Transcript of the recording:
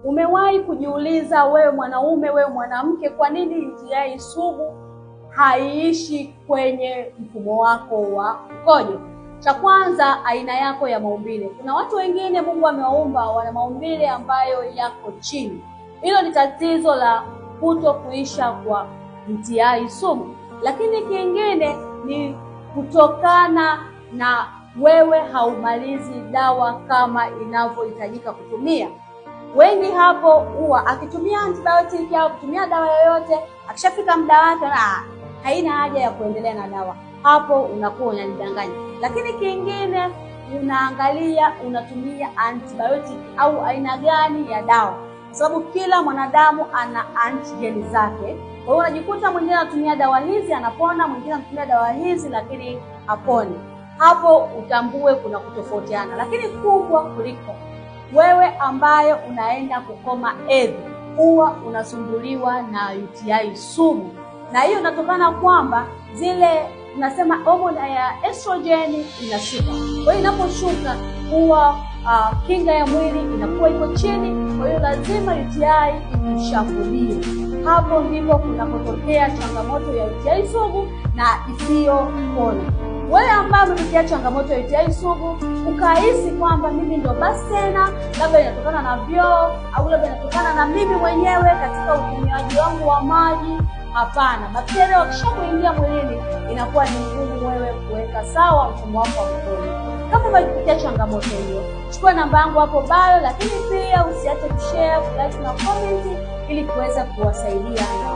Umewahi kujiuliza wewe mwanaume, wewe mwanamke, kwa nini UTI sugu haiishi kwenye mfumo wako wa mkojo? Cha kwanza, aina yako ya maumbile. Kuna watu wengine Mungu amewaumba wana maumbile ambayo yako chini. Hilo ni tatizo la kuto kuisha kwa UTI sugu. Lakini kingine ni kutokana na wewe haumalizi dawa kama inavyohitajika kutumia. Wengi hapo huwa akitumia antibiotic au kutumia dawa yoyote, akishafika muda wake haina haja ya kuendelea na dawa. Hapo unakuwa unanidanganya. Lakini kingine unaangalia unatumia antibiotic au aina gani ya dawa, kwa sababu kila mwanadamu ana antigen zake. Kwa hiyo unajikuta mwingine anatumia dawa hizi anapona, mwingine anatumia dawa hizi lakini haponi. Hapo utambue kuna kutofautiana. Lakini kubwa kuliko wewe ambaye unaenda kukoma hedhi, huwa unasumbuliwa na UTI sugu, na hiyo inatokana kwamba zile tunasema homoni ya estrogen inashuka. Kwa hiyo inaposhuka huwa kinga ya mwili inakuwa iko chini, kwa hiyo lazima UTI ishambulie. Hapo ndipo kunapotokea changamoto ya UTI sugu na isiyopona. Wewe ambaye umepitia changamoto ya UTI sugu ukahisi kwamba mimi ndo basi tena, labda inatokana na vyoo au labda inatokana na mimi mwenyewe katika utumiaji wangu wa maji, hapana. Bakteria wakishakuingia mwilini inakuwa ni ngumu wewe kuweka sawa mfumo wako wa mkojo. Kama umepitia changamoto hiyo, chukua namba yangu hapo bio, lakini pia usiache kushare, kulike na comment ili kuweza kuwasaidia na